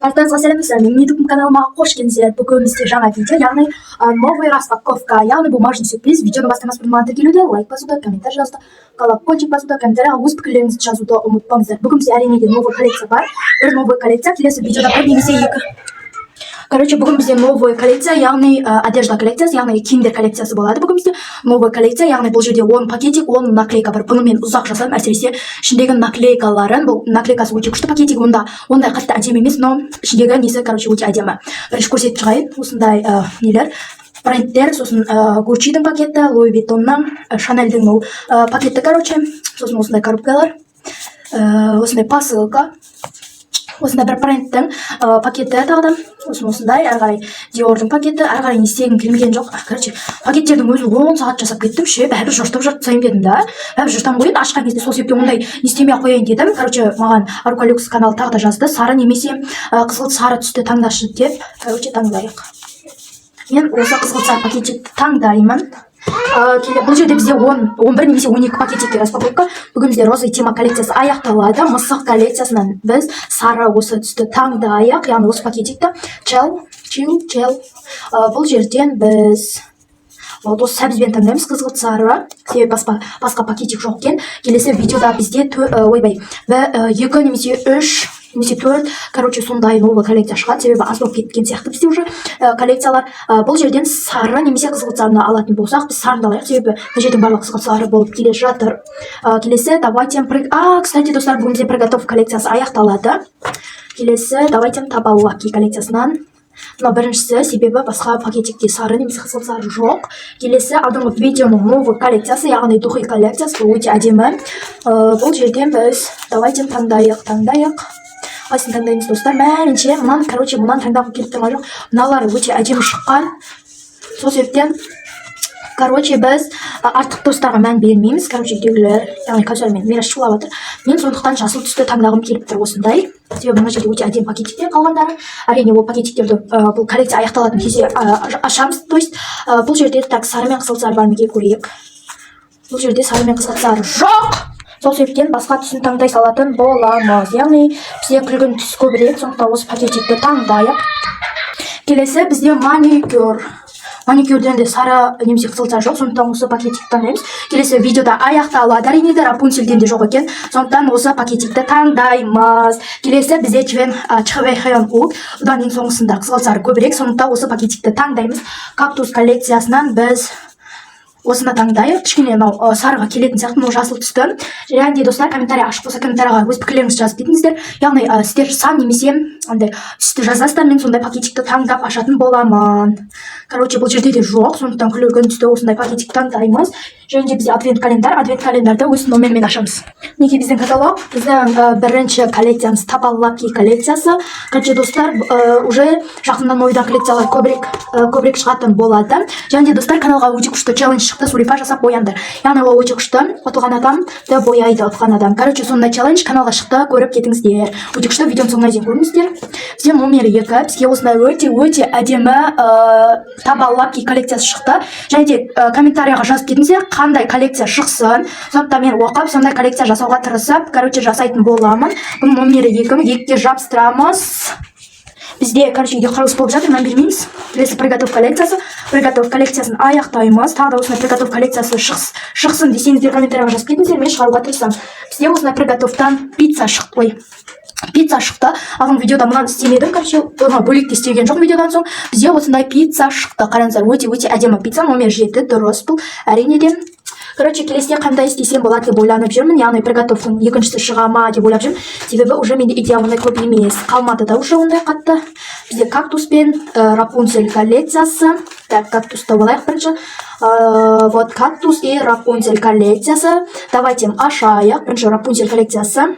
Барлықтарыңызға сәлем, достар! Менің YouTube каналыма қош келдіңіздер. Бүгін бізде жаңа видео, яғни новый распаковка, яғни бумажный сюрприз. Видеоны бастамас бұрын маған тіркелуді, лайк басуды, комментарий жазуды, колокольчик басуды, комментарийға өз пікірлеріңізді жазуды ұмытпаңыздар. Бүгін бізде, әрине де, новый коллекция бар. Бір новый коллекция, келесі видеода бір немесе екі. Короче, бүгін бізде новый коллекция, яғни одежда коллекциясы, яғни киімдер коллекциясы болады. Бүгін бізде новый коллекция, яғни бұл жерде 10 пакетик, 10 наклейка бар. Бұны мен ұзақ жасадым, әсіресе ішіндегі наклейкаларын. Бұл наклейкасы өте күшті, пакетик онда ондай қатты әдемі емес, но ішіндегі несі, короче, өте әдемі. Бірінші көрсетіп шығайын. Осындай нелер, брендтер, сосын Гуччидің пакеті, Луи Виттонның, Шанельдің ол пакеті, короче, сосын осындай коробкалар, осындай посылка, осындай бір брендтің пакеті тағы да, сосын осындай әрі қарай Диордың пакеті. Әрі қарай не істегім келмеген жоқ. Короче, пакеттердің өзін 10 сағат жасап кеттім ше. Бәрібір жыртып жыртып тастайын дедім да, бәрібір жыртамын ғой енді ашқан кезде. Сол себептен ондай не істемей ақ қояйын дедім. Короче, маған Арука Люкс каналы тағы да жазды, сары немесе қызғылт сары түсті таңдашы деп. Короче, таңдайық. Мен осы қызғылт сары пакетикті таңдаймын. Бұл жерде бізде 10, 11 немесе 12 пакетикке распаковка. Бүгін бізде розовый тема коллекциясы аяқталады. Мысық коллекциясынан біз сары осы түсті таңдайық, яғни осы пакетикті. Чел, чил, чел. Бұл жерден біз вот осы сәбізбен таңдаймыз, қызғылт сары, себебі басқа пакетик жоқ екен. Келесі видеода бізде ойбай, екі немесе үш немесе төрт, короче, сондай новый коллекция шығады, себебі аз болып кеткен сияқты бізде уже коллекциялар. Бұл жерден сары немесе қызғылт сарыны алатын болсақ, біз сарыны алайық, себебі мына жердің барлығы қызғылт сары болып келе жатыр. Келесі давайте, а, кстати, достар, бүгін бізде приготовка коллекциясы аяқталады. Келесі давайте табалаки коллекциясынан мынау біріншісі, себебі басқа пакетикте сары немесе қызғылт сары жоқ. Келесі алдыңғы видеоның новый коллекциясы, яғни духи коллекциясы. Бұл өте әдемі. Бұл жерден біз давайте таңдайық, таңдайық. Қайсысын таңдаймыз, достар? Меніңше, мынаны, короче, мынаны таңдағым келіп тұрған жоқ. Мыналары өте әдемі шыққан. Сол себептен, короче, біз артық достарға мән бермейміз. Короче, үйдегілер, яғни Кәусар мен Мирас шулап жатыр. Мен сондықтан жасыл түсті таңдағым келіп тұр осындай, себебі мына жерде өте әдемі пакетиктер қалғандары. Әрине, ол пакетиктерді бұл коллекция аяқталатын кезде ашамыз. То есть бұл жерде, так, сары мен қызыл сары бар ма екен, көрейік. Бұл жерде сары мен қызыл сары жоқ, сол себептен басқа түсін таңдай салатын боламыз. Яғни бізде күлгін түс көбірек, сондықтан осы пакетикті таңдайық. Келесі бізде маникюр. Маникюрден де сары немесе қызыл сары жоқ, сондықтан осы пакетикті таңдаймыз. Келесі видеода аяқталады, әрине де. Рапунцельден де жоқ екен, сондықтан осы пакетикті таңдаймыз. Келесі бізде Чвен Чхве У. Бұдан ең соңғысында қызыл сары көбірек, сондықтан осы пакетикті таңдаймыз. Кактус коллекциясынан біз осыны таңдайық. Кішкене мынау сарыға келетін сияқты, мынау жасыл түсті. Және де, достар, комментарий ашық болса, комментарийға өз пікірлеріңізді жазып кетіңіздер. Яғни сіздер сан немесе андай түсті жазасыздар, мен сондай пакетикті таңдап ашатын боламын. Короче, бұл жерде де жоқ, сондықтан күлгін түсті осындай пакетик таңдаймыз. Және де бізде адвент календарь. Адвент календарьды өз номермен ашамыз. Мінекей, біздің каталог. Біздің бірінші коллекциямыз Табаллаки коллекциясы. Короче, достар, уже жақында новыйдан коллекциялар көбірек шығатын болады. Және де, достар, каналға өте күшті челлендж шықты: сулифа жасап боянды. Яғни ол өте күшті, ұтылған адамды бояйды ұтқан адам. Короче, сондай челлендж каналға шықты, көріп кетіңіздер. Өте күшті, видеоның соңына дейін көріңіздер. Бізде номер 2. Бізге осындай өте өте әдемі Табаллаки коллекциясы шықты. Және де комментарийға жазып кетіңіздер, қандай коллекция шықсын. Сондықтан мен оқып, сондай коллекция жасауға тырысып, короче, жасайтын боламын. Бұның номері 2, екіге жабыстырамыз. Бізде, короче, үйде құрылыс болып жатыр, мән бермейміз. Келесі приготовка коллекциясы. Приготовка коллекциясын аяқтаймыз. Тағы да осындай приготовка коллекциясы шықсын десеңіздер, комментарийға жазып кетіңіздер, мен шығаруға тырысамын. Бізде осындай приготовтан пицца шықты. Ой, пицца шықты. Алдыңғы видеода мынаны істемедім, короче, бұны бөлек те істеген жоқпын видеодан соң. Бізде осындай пицца шықты, қараңыздар, өте өте әдемі пицца. Номер 7 дұрыс бұл, әрине де. Короче, келесіде қандай істесем болады деп ойланып жүрмін, яғни приготовканың екіншісі шыға ма деп ойлап жүрмін, себебі уже менде идея ондай көп емес, қалмады да уже ондай қатты. Бізде кактус пен Рапунцель коллекциясы. Так, кактусты алайық бірінші. Вот кактус и Рапунцель коллекциясы. Давайте ашайық бірінші Рапунцель коллекциясы.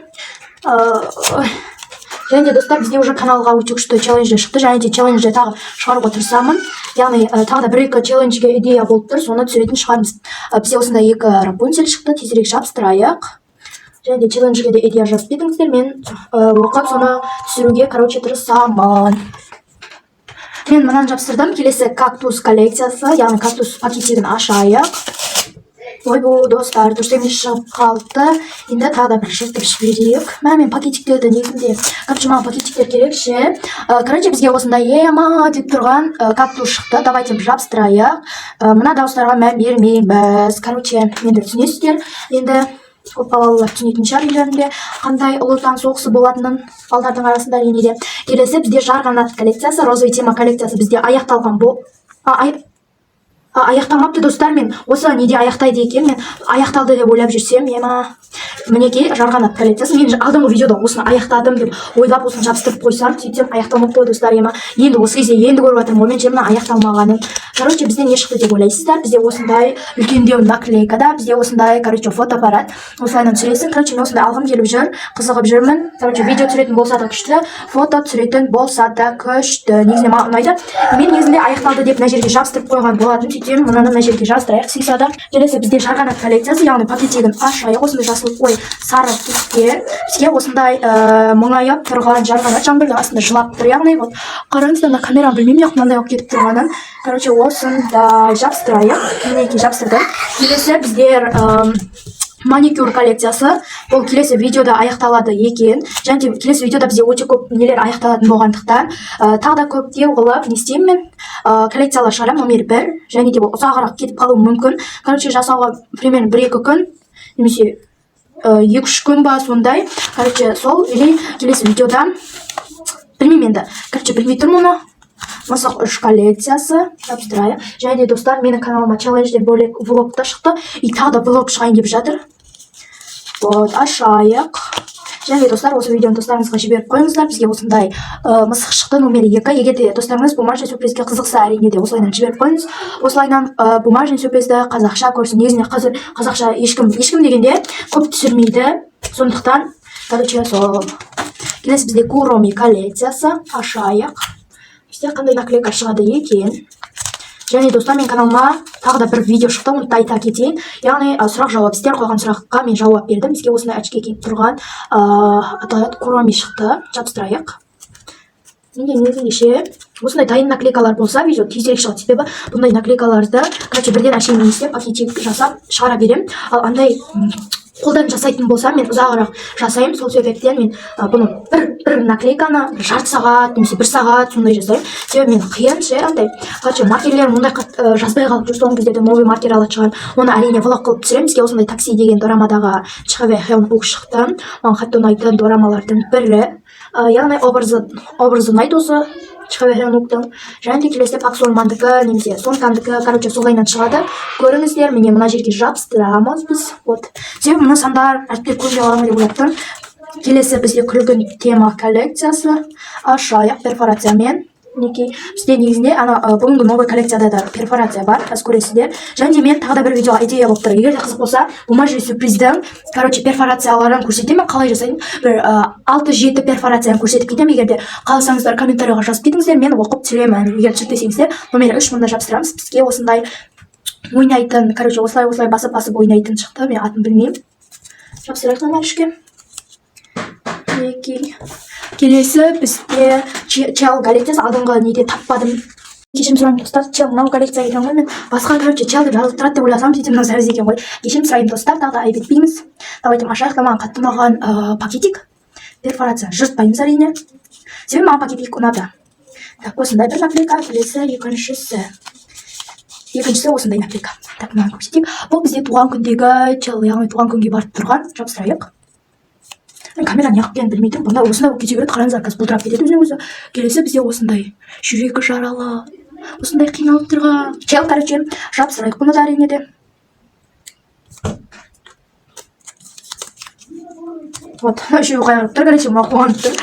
Және де, достар, бізде уже каналға өте күшті челлендждер шықты. Және де челлендждер тағы шығаруға тырысамын, яғни тағы да бір екі челленджге идея болып тұр, соны түсіретін шығармыз. Бізде осындай екі Рапунцель шықты, тезірек жабыстырайық. Және де челленджге де идея жазып кетіңіздер, мен оқып, соны түсіруге, короче, тырысамын. Мен мынаны жабыстырдым. Келесі кактус коллекциясы, яғни кактус пакетигін ашайық. Ойбу, достар, дұрыс емес шығып қалды. Енді тағы да бір жыртып жіберейік. Мә, мен пакетиктерді негізінде, короче, маған пакетиктер керек ше. Короче, бізге осындай ема деп тұрған кактус шықты. Давайте жабыстырайық. Мына дауыстарға мән бермейміз. Короче, енді түсінесіздер. Енді көп балалар түсінетін шығар, үйлерінде қандай Ұлы Отан соғысы болатынын балдардың арасында, әрине де. Келесі бізде жарғанат коллекциясы, розовый тема коллекциясы бізде аяқталған. Бұл аяқталмапты, достар. Мен осы неде аяқтайды екен, мен аяқталды деп ойлап жүрсем. Ема, мінекей, жарғанат коллекциясы. Мен алдыңғы видеода осыны аяқтадым деп ойлап, осыны жабыстырып қойсам, сөйтсем, аяқталмапты ғой, достар. Ема, енді осы кезде енді көріп жатырмын ғой мен ше мына аяқталмағанын. Короче, бізде не шықты деп ойлайсыздар? Бізде осындай үлкендеу наклейкада, бізде осындай, короче, фотоаппарат. Осылайынан түсіресің. Короче, мен осындай алғым келіп жүр, қызығып жүрмін. Короче, видео түсіретін болса да күшті, фото түсіретін болса да күшті. Негізінде маған ұнайды. Мен негізінде аяқталды деп мына жерге жабыстырып қойған болатын. Сөйтсем, мынаны мына жерге жабыстырайық, сыйса да. Келесі бізде жарғанат коллекциясы, яғни пакетигін ашайық. Осындай жасыл, ой, сары түсте бізге осындай мұңайып тұрған жарғанат, жаңбырдың астында жылап тұр, яғни. Вот, қараңыздар, мына камераны білмеймін, неғып мынандай болып кетіп тұрғанын. Короче, осындай жабыстырайық. Мінекей, жабыстырдым. Келесі біздер маникюр коллекциясы. Бұл келесі видеода аяқталады екен. Және де келесі видеода бізде өте көп нелер аяқталатын болғандықтан, тағы да көптеу қылып не істеймін мен, коллекциялар шығарамын номер 1. Және де ол ұзағырақ кетіп қалуы мүмкін. Короче, жасауға примерно 1-2 күн немесе 2-3 күн ба, сондай. Короче, сол или келесі видеода, білмеймін енді. Короче, білмей тұрмын оны. Мысық 3 коллекциясы, жабыстырайық. Және де, достар, менің каналыма челленджден бөлек влог та шықты и тағы да влог шығайын деп жатыр. Вот, ашайық. Және де, достар, осы видеоны достарыңызға жіберіп қойыңыздар. Бізге осындай мысық шықты, номер 2. Егер де достарыңыз бумажный сюрпризге қызықса, әрине де, осылайынан жіберіп қойыңыз. Осылайынан бумажный сюрпризді қазақша көрсін. Негізінде қазір қазақша ешкім, ешкім дегенде, көп түсірмейді, сондықтан, короче, сол. Келесі бізде Куроми коллекциясы. Ашайық, бізде қандай наклейка шығады екен? Және, достар, менің каналыма тағы да бір видео шықты, оны да айта кетейін. Яғни сұрақ жауап, сіздер қойған сұраққа мен жауап бердім. Бізге осындай очки киіп тұрған аталады, Куроми шықты. Жабыстырайық. Менде негізінде ше осындай дайын наклейкалар болса, видео тезірек шығады, себебі бұндай наклейкаларды, короче, бірден әшейін не істеп, пакетик жасап шығара беремін. Ал андай қолдан жасайтын болсам, мен ұзағырақ жасаймын. Сол себептен мен бұны бір наклейканы бір жарты сағат немесе бір сағат сондай жасаймын, себебі мен қиын ше андай. Короче, маркерлерім ондай жазбай қалып жүр. Соңғы кездерде новый маркер алатын шығармын, оны, әрине, влог қылып түсіремін. Бізге осындай «Такси» деген дорамадағы Чхве Хён Ук шықты. Маған қатты ұнайтын дорамалардың бірі. Яғни образы ұнайды осы Чхве Хён Уктың. Және де келесіде Пак Сон Мандікі немесе Сон Кандікі, короче, солайынан шығады, көріңіздер. Міне, мына жерге жабыстырамыз біз. Вот, себебі мына сандар, әріптер көрінбей қала ма деп ойлап тұрмын. Келесі бізде күлгін тема коллекциясы. Ашайық перфорациямен. Мінекей, бізде негізінде ана бүгінгі новый коллекцияда да перфорация бар, қазір көресіздер. Және де мен тағы да бір видеоға идея болып тұр. Егер де қызық болса, бумажный сюрприздің, короче, перфорацияларын көрсетемін, қалай жасайтынын. Бір 6-7 перфорацияны көрсетіп кетемін. Егер де қаласаңыздар, комментарийға жазып кетіңіздер, мен оқып түсіремін, егер түсір десеңіздер. Номер 3 мұнда жабыстырамыз. Бізге осындай ойнайтын, короче, осылай осылай басып басып ойнайтын шықты. Мен атын білмеймін. Жабыстырайық номер 3-ке. Мінекей, келесі бізде Чел коллекциясы. Алдыңғы неде таппадым, кешірім сұраймын, достар. Чел мынау коллекция екен ғой. Мен басқа, короче, Чел деп жазылып тұрады деп ойласам, сөйтсем, мынау сәбіз екен ғой. Кешірім сұраймын, достар. Тағы да айып етпейміз. Давайте ашайық та. Маған қатты ұнаған пакетик. Перфорация жыртпаймыз, әрине, себебі маған пакетик ұнады. Так, осындай бір наклейка. Келесі екіншісі осындай наклейка. Так, мынаны көрсетейік. Бұл бізде туған күндегі Чел, яғни туған күнге барып тұрған. Жабыстырайық. Мен камераны неғып екенін білмей тұрмын, бұнда осындай болып кете береді. Қараңыздар, қазір бұлдырап кетеді өзінен өзі. Келесі бізде осындай жүрегі жаралы, осындай қиналып тұрған Чел. Короче, жабыстырайық бұны да, әрине де. Вот, үшеуі қайғырып тұр, короче, маған қуанып тұр.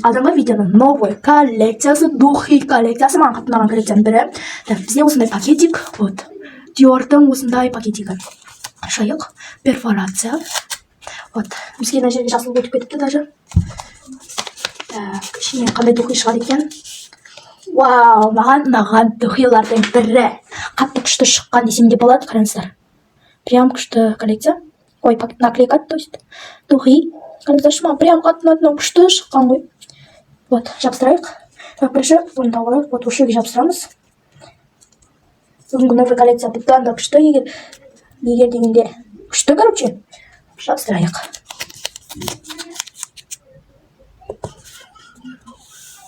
Алдыңғы видеоның новый коллекциясы, духи коллекциясы, маған қатты ұнаған коллекцияның бірі. Так, бізде осындай пакетик. Вот, Диордың осындай пакетигі. Ашайық, перфорация. Вот, бізге мына жерге жасыл өтіп кетіпті даже. Так, ішінен қандай духи шығады екен? Вау, маған ұнаған духилардың бірі. Қатты күшті шыққан десем де болады. Қараңыздар, прям күшті коллекция, ой, наклейка, то есть духи. Қараңыздаршы, маған прям қатты ұнады мынау, күшті шыққан ғой. Вот, жабыстырайық. Так, бірінші бұны тауып алайық. Вот, осы жерге жабыстырамыз. Бүгінгі новый коллекция бұдан да күшті. Егер Егер дегенде күшті, короче, жабыстырайық.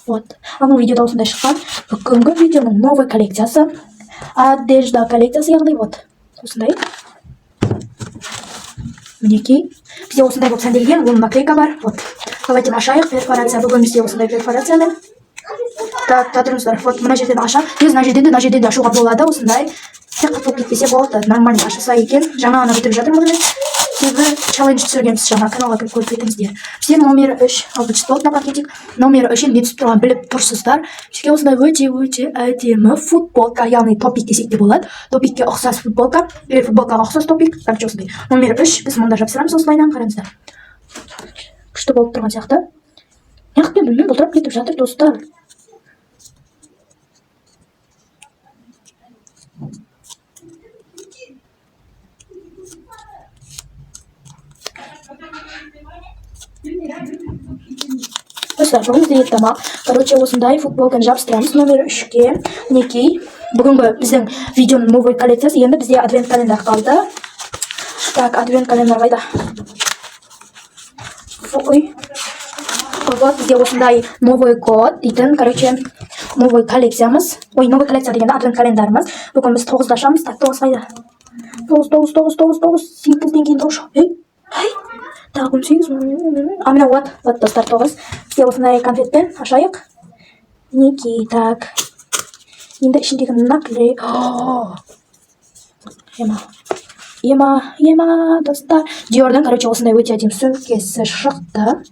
Вот анау видеода осындай шыққан. Бүгінгі видеоның новый коллекциясы, одежда коллекциясы, яғни вот осындай. Мінекей, бізде осындай болып сәнделген, оның наклейка бар. Вот, давайте ашайық. Перфорация. Бүгін бізде осындай перфорациямен. Так, тұра тұрыңыздар. Вот мына жерден ашамын. Негізі мына жерден де, мына жерден де ашуға болады. Осындай тек қатты болып кетпесе болды, нормально ашылса екен. Жаңа ғана бітіріп жатырмын мұны, себебі челлендж түсіргенбіз жаңа, каналға кіріп көріп кетіңіздер. Бізде номер 3, алтыншы болды. Мына пакетик номер 3. Не түсіп тұрғанын біліп тұрсыздар. Бізге осындай өте өте әдемі футболка, яғни топик десек те болады, топикке ұқсас футболка или футболкаға ұқсас топик. Короче, осындай номер 3. Біз мұнда жапсырамыз осылайынан. Қараңыздар, күшті болып тұрған сияқты. Неғып мен білмеймін, бұлдырап кетіп жатыр, достар. Достар, бүгін бізде ет тамақ. Короче, осындай футболканы жабыстырамыз номер 3-ке. Мінекей, бүгінгі біздің видеоның новый коллекциясы. Енді бізде адвент календарь қалды. Так, адвент календарь қайда? Ой, вот бізде осындай новый год дейтін, короче, новый коллекциямыз. Ой, новый коллекция дегенде адвент календарымыз. Бүгін біз 9-ды ашамыз. Так, 9 қайда? 9, 9, 9, 9, 9, 8-ден кейін 9. Ей, ей, так, 18. А, міне, вот, вот, достар, 9. Бізде осындай конфетпен ашайық. Мінекей, так, енді ішіндегі наклей. Ема, ема, ема, достар, Диордың, короче, осындай өте әдемі сөмкесі шықты.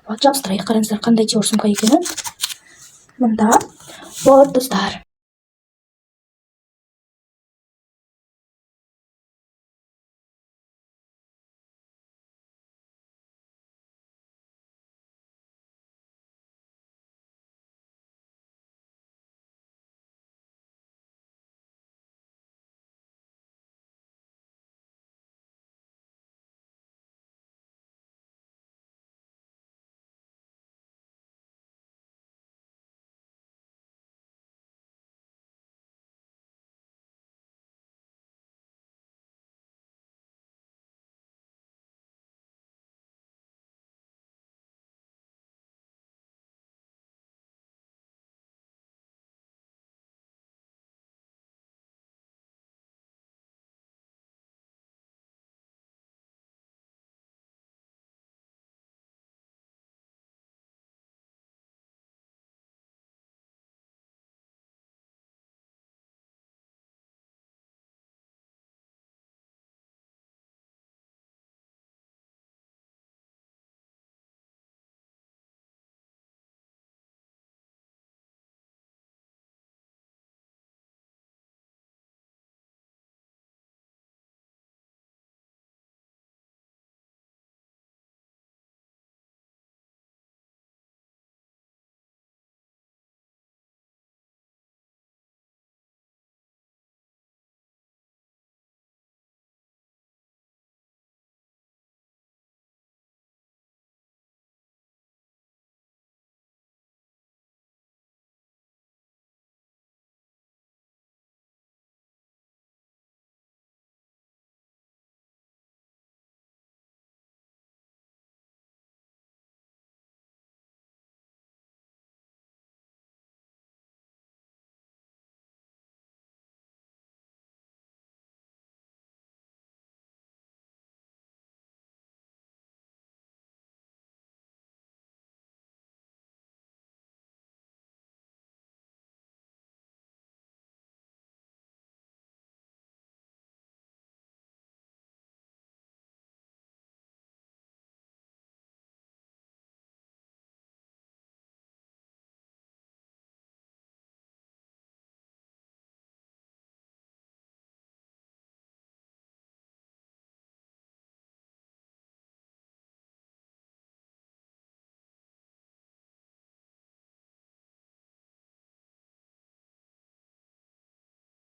Вот, жабыстырайық. Қараңыздар, қандай Диор сумка екенін мында. Вот, достар.